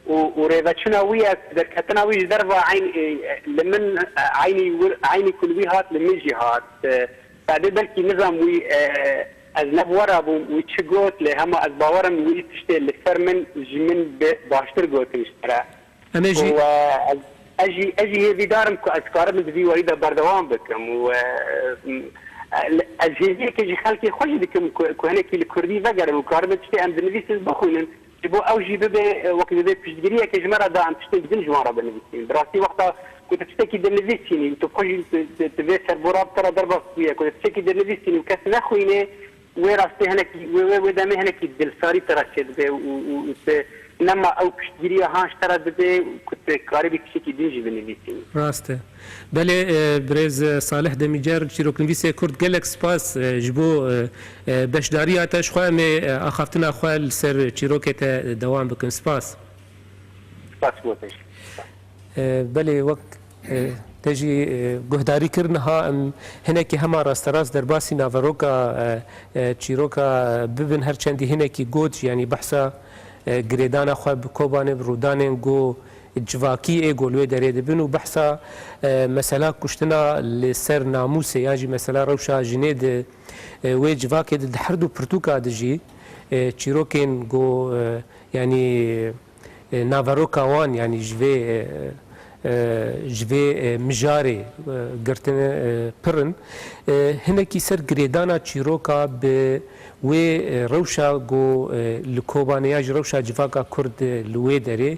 Û, û rêveçûna wî ye, derketina wî ji derva eyn-, e, li min, e, eynî wir-, eynî ku li wî hat, li min jî hat. E, Sadê belkî nizam wî, e, ez ne bi we re bûm, wî çi got, lê hema ez bawer im wî tiştê li ser min, ji min bi baştir gotin ji te re. Em ê jî Û, e, ez, ez jî, ez jî hêvîdar im ku ez karim di vî warî de berdewam bikim û, e, m, e, ez hêviyekê ji xelkê xwe jî dikim ku, ku hinekî li kurdî vegerin û karibin tiştê em dinivîsin bixwînin. Ji bo ew jî bibe, e, wek divê piştgiriyeke ji me re da em tiştên din ji wan re binivîsînin. Bi rastî wexta ku tu tiştekî dinivîsînî û tu xwe jî tu, tu, tu vê serbora bi te re derbas bûye, ku tu tiştekî dinivîsînî û kes nexwîne, wê rastê hinekî, wê, wê, wê demê hinekî dilsarî te re çêdibe û, û, û tu, Nema ew piştgiriya han ji te re dibe ku tu karibî tiştekî din jî binivîsî. Rast e. Belê, e, birêz, e, Salih Demîcer, çîroknivîsê Kurd, gelek spas, e, ji bo, e, e, beşdariya te. Ji xwe em ê, e, axaftina xwe li ser çîrokê te dewam bikin. Spas. Spas bo te jî. E, belê, wek, e, te jî, e, guhdarî kir, niha em hinekî hema rasterast derbasî naveroka, e, e, çîroka bibin, her çendî hinekî got jî, yanî behsa, e, girêdana xwe bi Kobanê, bi rûdanên ku civakî ê ku li wê derê dibin û behsa, e, mesela kuştina li ser namûsê yan jî mesela rewşa jinê di, e, wê civakê di, di her du pirtûka di jî, e, çîrokên ku, e, yanî, e, naveroka wan, yanî ji vê, e, e, ji vê, e, mijarê, e, girtine, e, pir in. E, hinekî ser girêdana çîroka bi wê, e, rewşa ku, e, li Kobanê ya ji rewşa civaka Kurd, e, li wê derê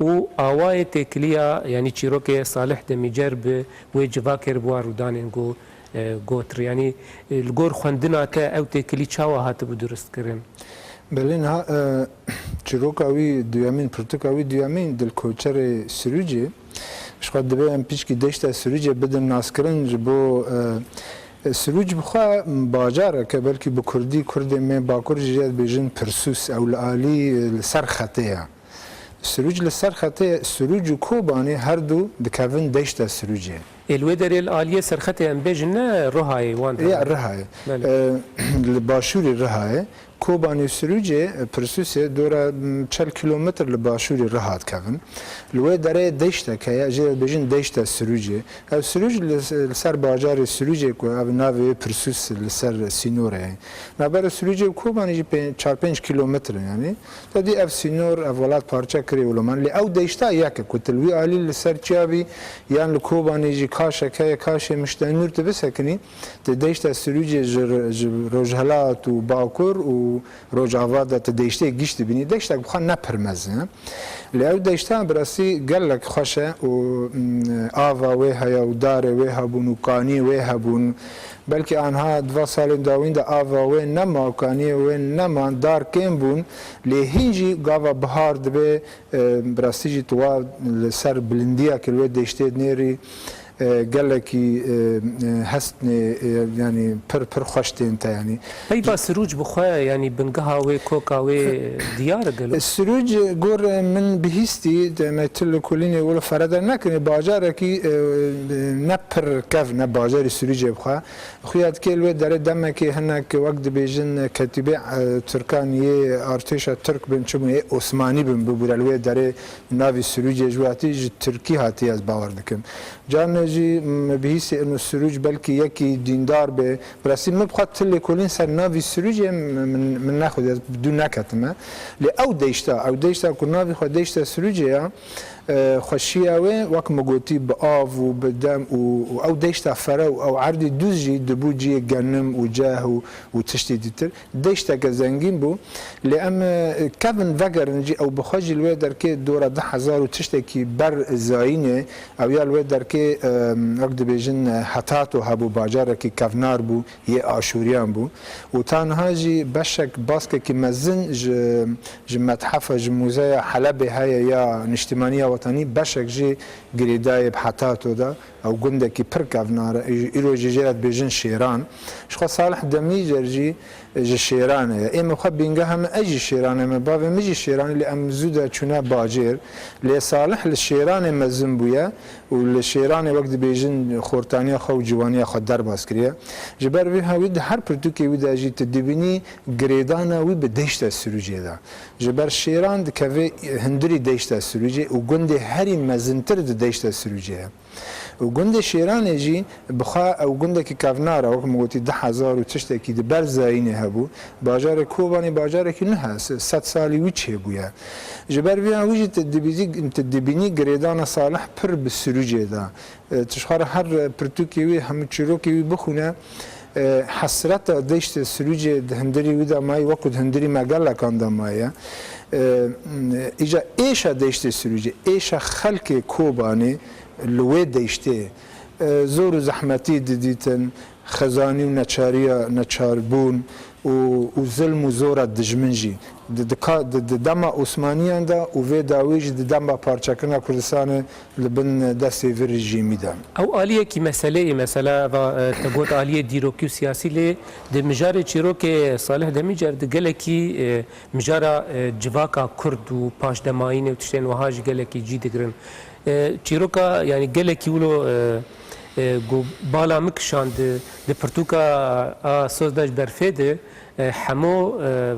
û awayê têkiliya, yanî çîrokê Salih Demîcer bi wê civakê re bi wan rûdanên ku, e, got re. Yanî, e, li gor xwendina te ew têkilî çawa hatibû durustkirin? Belê niha, e, çîroka wî duyemîn, pirtûka wî duyemîn, Dilkoçerê Sirûcê, ji xwe divê em pişkî deşta Sirûcê bidin naskirin ji bo, e, e, Sirûc bi xwe bajarek e, belkî bi kurdî, kurdên me bakur jî jê dibêjin Pirsûs, ew li alî, e, li ser xetê ye. Sirûc li ser xetê, Sirûc û Kobanê her du dikevin deşta Sirûcê. Ê, li wê derê li aliyê serxetê em bêjin ne Rihayê wan Ya, deran. Rihayê. Belê. E, li başûrê Rihayê, Kobanê û Sirûcê, e, Pirsûsê dora, m, çel kilometr li başûrê Riha dikevin. Li wê derê deştek heye, jê re dibêjin deşta Sirûcê. Ev Sirûc li, li ser bajarê Sirûcê ku ev navê wê Pirsûs li ser sînorê ye. Navbera Sirûcê û Kobanê jî pê-, çar pênc kilometr in yanî. Te dî ev sînor, ev welat parçe kirê wilo man. Lê ew deşta yek e ku tu li wî alî li ser çiya bî, yan li Kobanê jî kaşek heye, kaşê Miştenûr tu bisekinî, tu deşta Sirûcê ji, ji rojhelat û bakur û rojava de tu deştê giş dibînî. Deştek bi xwe ne pir mezin e. Lê ew deşta bi rastî gelek xweş e û, mm, ava wê heye û darê wê hebûn û kaniyê wê hebûn. Belkî anha di va salên dawîn de ava wê nema û kaniyê wê neman, dar kêm bûn, lê hîn jî gava bihar dibe, e, bi rastî jî tu wa li ser bilindiyekê li wê deştê dinêrî, e, gelekî, e, e, hestnê, e, yanî pir, pir xweş tên te yanî. Peyva Sirûc bi xwe, yanî bingeha wê, koka wê diyar e gelo? Sirûc, gor min bihîstî, de me tu li kulînê wilo fereder nekinê, bajarekî, e, ne pir kevn e, bajarê Sirûcê bi xwe. Xuya dike li wê derê demekê hinek wek dibêjin ketîbê, e, Tirkan yê artêşa Tirk bin, çi bûn, yê Osmanî bin bibûre li wê derê navî Sirûcê ji wê hatî ji Tirkî hatî ez bawer dikim. Carne jî, m, bihîsê ino Sirûc belkî yekî dîndar be. Bi rastî min bi xwe tu lêkolîn ser navî Sirûcê min, min, min nexwedî, ez bi dû neketime. Lê ew deşta, ew deşta ku navî xwe deşta Sirûcê ya, e, xweşiya wê, wek min gotî, bi av û bi dem û, û ew deşta fere û ew erdî duz jî dibû cihê genim û ceh û, û tiştê dîtir. Deşteke zengîn bû. Lê em, e, kevin vegerin jî, ew bi xwe jî li wê derkê dora du hezar û tiştekî ber zayînê, ew ya li wê derkê, e, wek dibêjin, e, Hetato hebû, bajarekî kevnar bû, yê Aşûriyan bû. Û ta niha jî beşek, baskekî mezin ji, ji methefa, ji mûzeya Helebê heye ya Niştimaniya Wetanî, beşek jî girêdayê bi Hetato de. Ew gundekî pir kevnar e. Î-, îro jî jê re dibêjin Şêran. Ji xwe Salih Demîcer jî ji Şêranê ye. Ê min xwe bîngeha min, ez jî Şêranê me, bavê min jî Şêranê, lê em zû de çûne bajêr. Lê Salih li Şêranê mezin bûye û li Şêranê, wek dibêjin, xortaniya xwe û ciwaniya xwe derbas kiriye. Ji ber vê hewî di her pirtûkê wî de jî tu dibînî girêdana wî bi deşta Sirûcê de. Ji ber Şêran dikeve hundirî deşta Sirûcê û gundê herî mezintir di deşta Sirûcê ye. Û gundê Şêranê jî bi xwe ew gundekî kevnar e, wek min gotî, du hezar û tiştekî di ber zayînê hebû. Bajarê Kobanê bajarekî nuh e, se-, sed salî wî çêbûye. Ji ber vê wî jî tu dibîzî-, tu dibînî girêdana Salih pir bi Sirûcê de. E, tu ji xwe re her pirtûkê wî, hemû çîrokê wî bixwîne, e, hesreta deştê Sirûcê di hundirî wî de mayî, wekû di hundirî me gelekan de maye. E, îca êşa deştê Sirûcê, êşa xelkê Kobanê li wê deştê, e, zor û zehmetî didîtin, xezanî û neçariya, neçarbûn û, û zilm û zora dijmin jî. Di, di, ka- di, di dema Osmaniyan de û vê dawî jî di dema parçekirina Kurdistanê li bin destê vê rejîmî de. Ew aliyekî meseleyê, mesela, va, e, te got aliyê dîrokî û siyasî, lê di mijarê çîrokê Salih Demîcer di gelekî, e, mijara, e, civaka Kurd û paşdemayînê û tiştên wiha jî gelekî cî digirin. E, çîroka, yanî gelekî wilo, e, e, ku bala min kişand di pirtûka a Soz de ji Berfê de, e, hemo, e,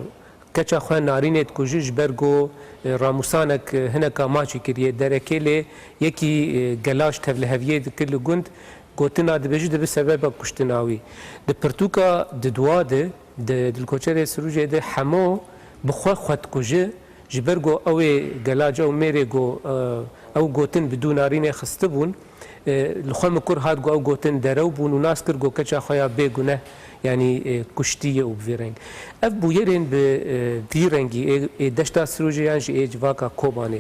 keça xwe narînê dikuje, ji ber ku, e, ramûsanek, e, hineka maçî kiriye derekê, lê yekî, e, gelaş tevliheviyê dikir li gund, gotina dibêje dibe sebeba kuştina wî. Di pirtûka di dua de, di Dilkoçerê Sirûcê de hemo bi xwe xwe dikuje, ji ber ku ew ê gelac, ew mêrê ku, e, ew gotin bi dû narînê xistibûn, e, li xwe mikur hat ku ew gotin derew bûn û nas kir ku keça xwe ya bêguneh, yanî, e, kuştiye û bi vî reng. Ev bûyerên bi, e, vî rengî ê, ê deşta Sirûcê yan jî ê civaka Kobanê,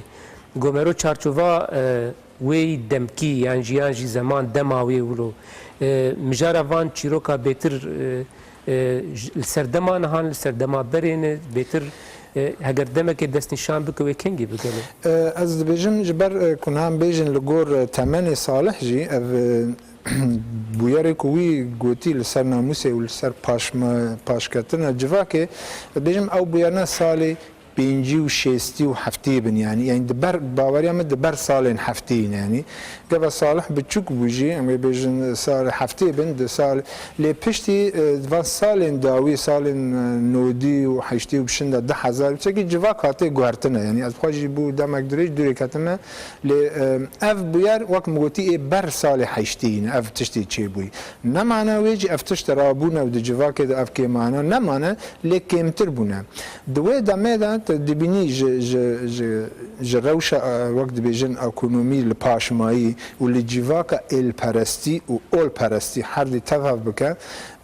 ku mero çarçova, e, wê demkî yan jî, yan jî zeman dema wê wilo, e, mijara van çîroka bêtir, e, e, ji, li ser dema nihan, li ser dema berê ne, bêtir, e, heger demekê destnîşan bike wê kengî bigele? E, ez dibêjim, ji ber, e, ku niha em bêjin li gor, e, temenê Salih jî, ev, e, bûyerê ku wî gotî li ser namûsê û li ser paşma-, paşketina civakê, dibêjim ew bûyerina salê pêncî û şêstî û heftî bin, yanî, yanî di ber, baweriya min di ber salên heftî ne, yanî. Gava Salih biçûk bû jî, em ê bêjin salê heftî bin, di sal, lê piştî, e, van salên dawî, salên, e, nodî û heştî û bi şinda du hezar, çekî civak hate guhertine, yanî, ez bi xwe jî bû demek dirêj dûrê ketime, lê, e, ev bûyer, wek min gotî, ê ber salê heştî ne, ev tiştê çêbûyî. Nemane wê jî ev tişt rabûne û di civakê de ev kêmana nemane, lê kêmtir bûne. Di wê demê de tu dibînî ji, ji, ji, ji rewşa, e, wek dibêjin ekonomî li paşmayî û li civaka êlperestî û olperestî herdî tev hev bike,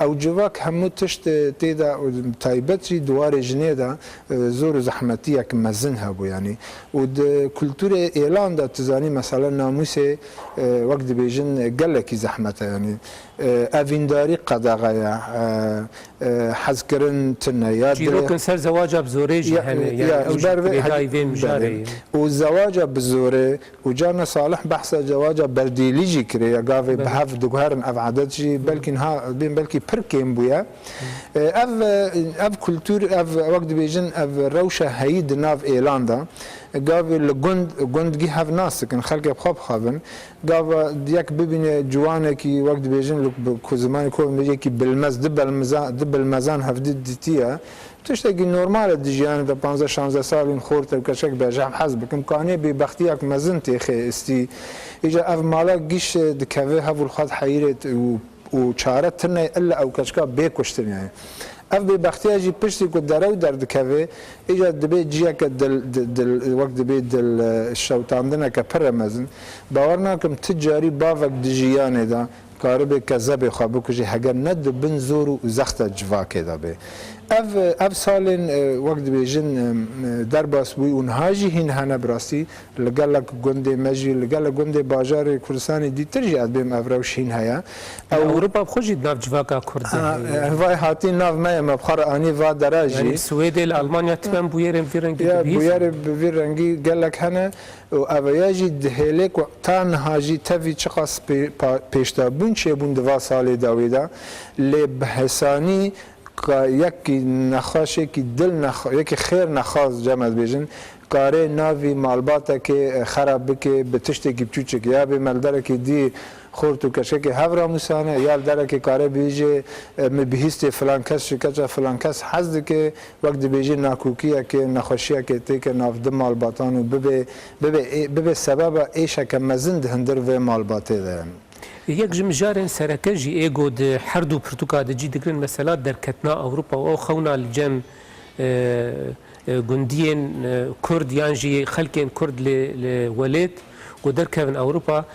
ew civak hemû tişt, e, tê de û taybet jî di warê jinê de, e, zor û zehmetiyek mezin hebû, yanî. Û di kulturê êlan de tu zanî mesela namûsê, e, wek dibêjin, e, gelekî zehmet e, yanî. E, evîndarî qedexe ye, e, e, hezkirin tune ya. Çîrokin ser zewaca bi zorê jî hene, yanî ew jî girêdayî vê mijarê ye. Û zewaca bi zorê, û carna Salih behsa zewaca berdêlî jî kiriye, gavê bi hev diguherin ev edet jî, belkî niha bên belkî pir kêm bûye. E, ev, e, ev kultur, ev, wek dibêjin, ev rewşa heyî di nav êlan de, gavê li gund, gundgî hev nas dikin, xelkê bi xwe bixabin. Gava yek bibîne ciwanekî, wek dibêjin, li, bi, ku zimanê ku yekî bilmez, du bilmeza-, du bilmezan hevdî dîtiye. Tiştekî normal e di jiyanê de, panzdeh şanzdeh salên xort ew keçek be, ji hev hez bikim, kanê bêbextiyak mezin têxê istî. Îca ev mala giş dikeve hev û li xwe diheyirê û, û çare tune illa ew keçika bê kuştin yani. Ev bêbextiya jî piştî ku derew derdikeve, îca dibê ciyeke dil, di-, dil, wek dibê dil, e, şewtandineke pir e mezin. Bawer nakim ti carî bavek di jiyanê de karibe kezebê xwe bikujê, heger ne di bin zor û zexta civakê de bê. Ev, ev salên, e, wek dibêjin, e, derbas bûyî û niha jî hîn hene bi rastî. Li gelek gundê me jî, li gelek gundê bajarê Kurdistanê dîtir jî ez bêm ev rewş hîn heye. Ew Ewropa bi xwe jî di nav civaka Kurd de Ha, heye. Vay hatî nav me ye, me bi xwe re anî va dera jî. Yanî Swêdê, li Almanya timen bûyerên vî rengî Ya, dibihîzin. Bûyerê bi vî rengî gelek hene û ev ya jî dihêlê ku ta niha jî tevî çiqas pê-, pa-, pêşdabûn çêbûn di va salê dawî de, lê bi hesanî ka yekî nexweşekî dil nexwe-, yekî xêr nexwaz, cem ez bêjin, karê navî malbatekê, e, xerab bike bi tiştekî biçûçik. Ya bê me li derekê dî xort û keçekê hev ramûsane, ya li derekê kare bêje, e, min bihîstê filan kes ji keça filan kes hez dike, wek dibêje nakokiyeke, nexweşiyeke têke nav di malbatan û bibe, bibe ê-, bibe sebeba êşeke mezin di hundir vê malbatê de. Yek ji mijarên sereke jî ê ku di her du pirtûka de cî digirin, mesela derketina Ewropa û ew xewna li cem, e, e, gundiyên, e, Kurd yan jî xelkên Kurd li, li welêt ku derkevin Ewropa.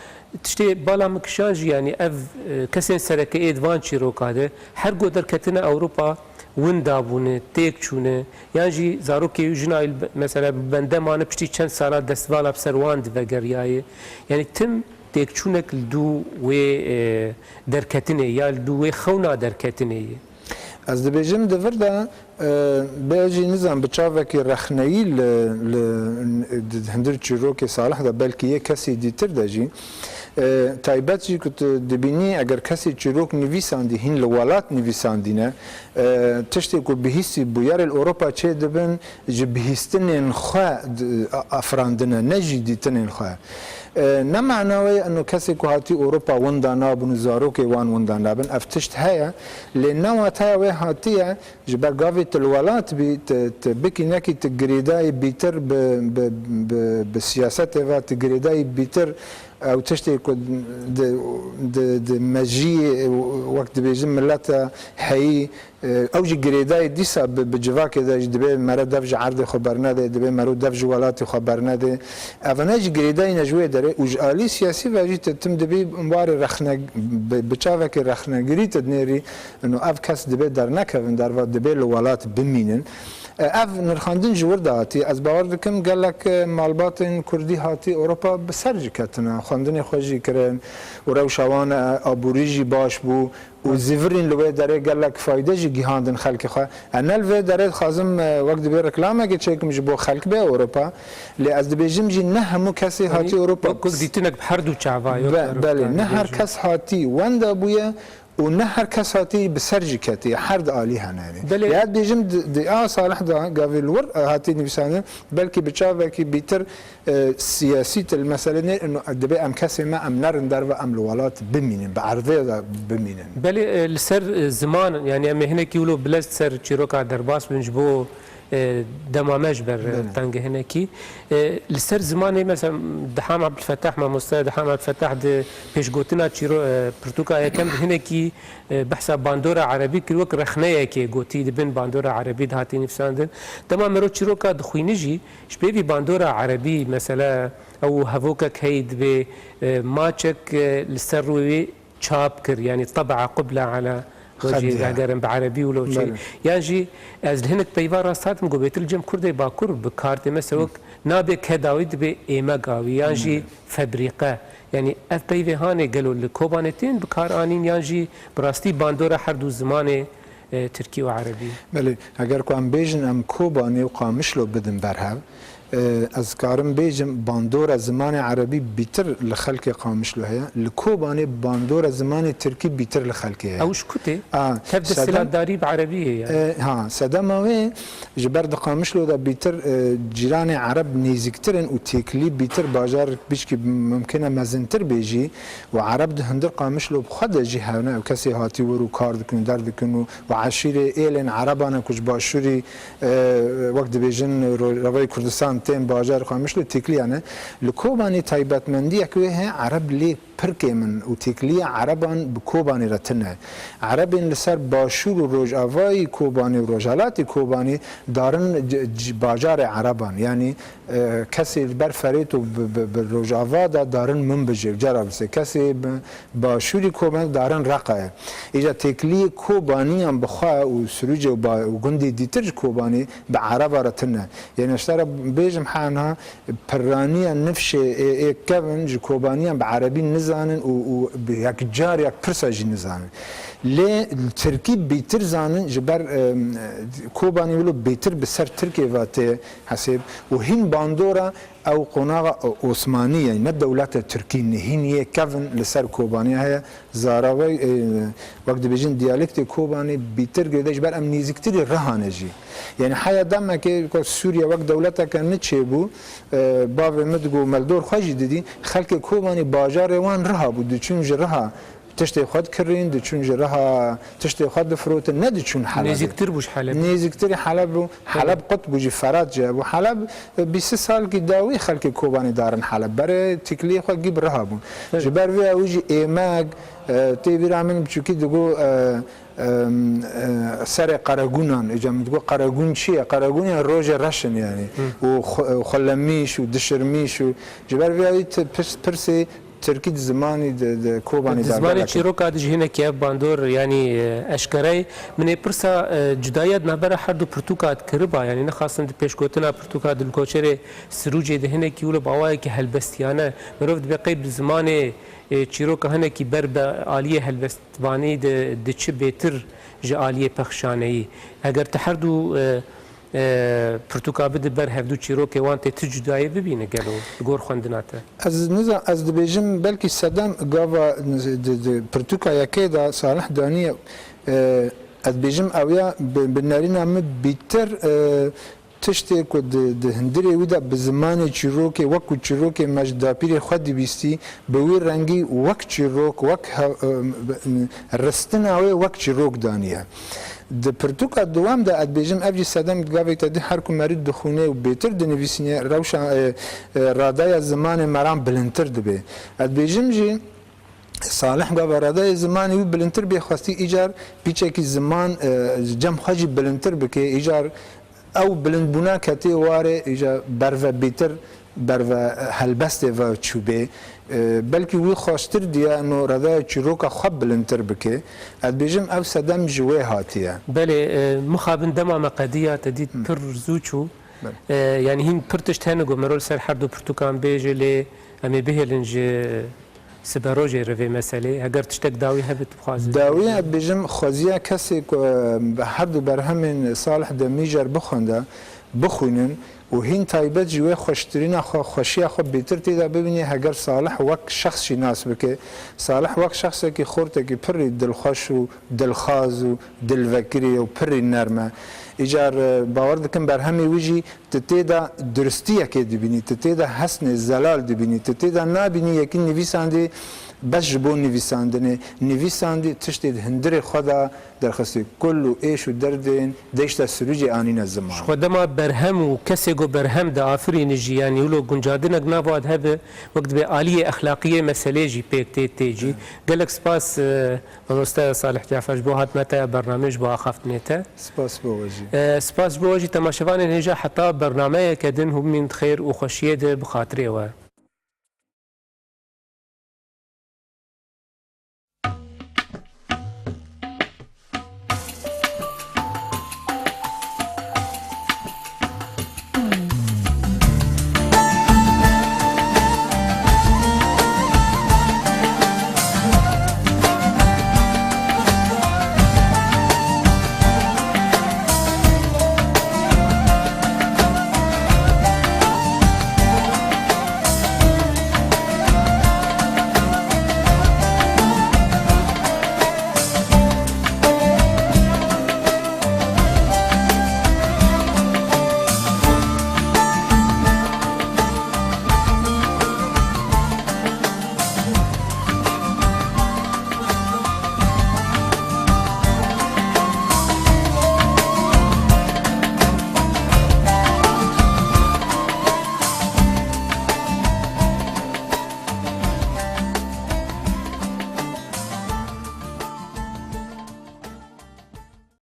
Tiştê bala min kişan jî, yanî ev, e, kesên sereke ê di van çîroka de her ku derketine Ewropa winda bûne, têk çûne, yan jî zarokê û jina wî, mesela, bi bende mane, piştî çend sala destvala bi ser wan de vegeriyaye. Yanî tim têkçûnek li dû wê, e, derketinê ya li dû wê xewna derketinê ye. Ez dibêjim di vir de, e, bê ez jî nizam bi çavekî rexneyî li, li, di hundir çîrokê Salih de, belkî yê kesî dîtir de jî, e, taybet jî ku tu dibînî, eger kesî çîrok nivîsandî, hîn li welat nivîsandîne, e, tiştê ku bihîstî bûyerê li Ewropa çê dibin, ji bihîstinên xwe di-, a-, afirandine, ne jî dîtinên xwe. E, ne mana wê ye eno kesê ku hatî Ewropa winda nabin û zarokê wan winda nabin. Ev tişt heye, lê ne wateya wê hatiye, ji ber gavê tu li welat bî, tu, tu bikî nekî tu girêdayî bîtir bi, bi, bi, bi siyasetê ve, tu girêdayî bîtir ew tiştê ku di, di, di mejiyê, wek dibêjin, mileta heyî, e, ew jî girêdayî dîsa bi, bi civakê de jî dibê mere dev ji erdê xwe bernedê, dibê mero dev ji welatê xwe bernedê. Evane jî girêdayî ne ji wê derê û ji alî siyasî ve jî tu tim dibî warê rexne, bi, bi çavekê rexnegirî tu dinêrî, ino ev kes dibê dernekevin derva, dibê li welat bimînin. E, ev nirxandin ji wir de hatî. Ez bawer dikim gelek, e, malbatên kurdî hatî Ewropa bi ser jî ketine. Xwendinê xwe jî kirin û rewşa wan, e, aborî jî baş bû. Û zivirîn li wê derê gelek fayde jî gihandin xelkê xwe. Ez ne li vê derê dixwazim, e, wek dibê reklamekê çêkim ji bo xelk bê Ewropa. Lê ez dibêjim jî ne hemû kesê hatî Ewropa. Wek, wek dîtinek bi her du çava, yok. Be-, belê, ne her kes hatî wenda bûye û ne her kes hatî bi ser jî ketiye. Her di alî hene, yanî. Belê. Lê ez dibêjim di, di a Salih de gavê li wir, e, hatî nivîsandin, belkî bi çavekî bîtir e, siyasî til mesele ne, ino, dibê em kesê me, em nerin derve, em li welat bimînin, bi erdê de bimînin. Belê, e, li ser, e, ziman, yanî em ê hinekî wilo bilez ser çîroka derbas bin ji bo, e, dema me ji ber, e, Belê. teng e hinekî. E, li ser zimanê, mesela, Deham Ebdulfetah, mamoste Deham Ebdulfetah di pêşgotina çîro-, e, pirtûka yekem de hinekî, e, behsa bandora erebî kir, wek rexneyekê gotî, di bin bandora erebî de hatî nivîsandin. Dema mero çîroka dixwînî jî, Ji pêvî bandora erebî, mesela, ew hevokek heyî dibê, e, maçek, e, li ser rûyê çap kir, yanî tebe'a qubla ala wecî, Xedî, he. Hegerin bi erebî wilo çê. Belê. Yan jî ez li hinek peyva rast hatim ku bêtir li cem Kurdê Bakur bi kar tê, mesela wek nabê kedawî dibê êmegawî, yan jî Belê. Febrîqe. Yanî ev peyvê hanê gelo li Kobanê tên bi kar anîn, yan jî bi rastî bandora her du zimanê, e, tirkî û erebî? Belê, eger ku em bêjin em Kobanê û Qamişlo bidin berhev, e, ez karim bêjim bandora zimanê erebî bîtir li xelkê Qamişlo heye. Li Kobanê bandora zimanê tirkî bîtir li xelkê heye. Ew ji ku tê? A, Tev sedem- desthilatdarî bi erebî ye, yani. E, ha, sedema wê ji ber di Qamişlo de bîtir, e, cîranê ereb nêzîktir in û têkilî bîtir bajar pişkî mimkin e mezintir bê jî. Û ereb di hundir Qamişlo bi xwe de jî hene, ew kesê hatî wir û kar dikin û derdikin û, û eşîrê êlên ereban e ku ji başûrî, e, wek dibêjin, ro-, revayê Kurdistan tên bajar Qamişlo têkiliyane. Li Kobanê taybetmendiyek wê heye, ereb lê pir kêm in û têkiliya ereban bi Kobanê re tune. Erebên li ser başûr û rojavayî Kobanê û rojhelatê Kobanê darin c-, c-, bajarê ereban. Yanî, e, kesê li ber Ferêt û bi, bi, bi rojava de darin Minbicê û Cerablûsê. Kesê bi başûrî Kobanê darin Reqayê. Îca têkiliyê Kobaniyan bi xwe û Sirûcê û ba-, û gundê dîtir ji Kobanê bi ereba re tune. Yanî ez te re bêjim, hena pirraniya nifşê ê, ê kevin ji Kobaniyan bi erebî nizanin û, û bi yek car yek pirsa jî nizanin. Lê tirkî bêtir zanin ji ber, em, Kobanê wilo bêtir bi ser Tirkê ve tê hesêb û hîn bandora ew qonaxa Osmanî ye, ne dewleta Tirkî, ne hîn yê kevin li ser Kobanê heye. Zaravay, e, wek dibêjin diyalektê Kobanê bîtir girêde ji ber em nêzîktirî Riha ne jî. Yanî heya demekê ku Sûriye wek dewleteke niçê bû, e, bavê min digot, me li dor xwe jî didî, xelkê Kobanê bajarê wan Riha bû, diçûn ji Riha tiştê xwe dikirîn, diçûn ji Riha tiştê xwe difirotin, ne diçûn Helebê. Nêzîktir bû ji Helebê. Nêzîktirî Heleb bû. Heleb qut bû jî, Ferat jî hebû. Heleb, e, bîst salkî dawî xelkê Kobanê darin Heleb. Berê têkiliyê xwe gî bi Riha bûn. Evet. Ji ber vê ew jî êmek, e, tê bîra min biçûkî digot, e, em, e, serê qeregûnan. Îca min digot, qeregûn çi ye? Qeregûn ya rojê reş in yanî. Hı. Û xu-, e, xulemîş û dişirmîş û ji ber vê ew jî ti pirs-, pirsê Tirkî di zimanî di, di Kobanê Di de zimanê gelek. Çîroka de jî hinekî ev bandor, yanî, e, eşkere ye. Min ê pirsa, e, cudaya di navbera her du pirtûka de kiriba, yanî nexwastin di pêşgotina pirtûka Dilkoçerê Sirûcê de hinekî wilo bi awayekî helbestiyane. Mirov dibe qey bi zimanê, e, çîroka hinekî ber bi aliyê helbestvanî de diçi bêtir ji aliyê pexşaneyî. Eger tu her du, e, e, pirtûka bidi ber hevdu çîrokê wan tê tu cudayê bibîne gelo li gor xwendina te? Ez nizam, ez dibêjim belkî sedem gava di, di pirtûka yekê de Salih daniye, e, ez dibêjim ew ya bi, bi nerîna min bîtir, e, tiştê ku di, di hundirê wî de bi zimanê çîrokê wek ku çîrokê me ji dapîrê xwe dibîstî, bi wî rengî wek çîrok, wek he-, e, ristina wê wek çîrok daniye. Di pirtûka duwem de ez dibêjim, ev jî sedem gavê te di her ku merî dixwîne û bêtir dinivîsîne, rewşa, e, e, radaya zimanê meran bilindtir dibe. Ez dibêjim jî, Salih gava radaya zimanê wî bilindtir bê, xwestî îcar pîçekî ziman, e, cem xwe jî bilindtir bike, îcar ew bilindbûna ketê warê, îcar berve bêtir, berve helbestê ve çûbê. E, belkî wî xweştir diye no radaya çîroka xwe bilindtir bike. Ez dibêjim ev sedem ji wê hatiye. Belê, e, mixabin dema me qediya te dît pir zû çû. Belê. E, yanî hîn pir tişt hene ku mero li ser her du pirtûkan bêje, lê em ê bihêlin ji siberojê re vê meselê. Heger tiştek dawî hebe tu bixwazî. Dawî ez dibêjim xweziya kesê ku, e, her du berhemên Salih Demîjar bixwende, bixwînin û hîn taybet jî wê xweştirîna xwe, xweşiya xwe bêtir tê de bibînî, heger Salih wek şexs jî nas bike. Salih wek şexsekî xortekî pirî dilxweş û dilxaz û dilvekirî û pirî nerm e. Îcar, e, bawer dikim berhemê wî jî tu tê de duristiyekê dibînî, tu tê de hesnê zelal dibînî, tu tê de nabînî yekî nivîsandî bes ji bo nivîsandinê. Nivîsandî tiştê di hundirê xwe de derxistî. Kul û êş û derdên deşta Sirûcê anîne ziman. Ji xwe dema berhem û kesê ku berhem diafirîne jî, yanî wilo guncadinek nav wan de hebe, wek dibe aliyê exlaqiyê meselê jî pêk tê tê cî. Gelek spas, e, Mamoste Salih Cafer, ji bo hatina te ya bernameyê, ji bo axaftinê te. Spas bo we jî. E, spas ji bo we jî, temaşevanên hêja, heta bernameyeke din hûn bimînin di xêr û xweşiyê de bi xatirê we.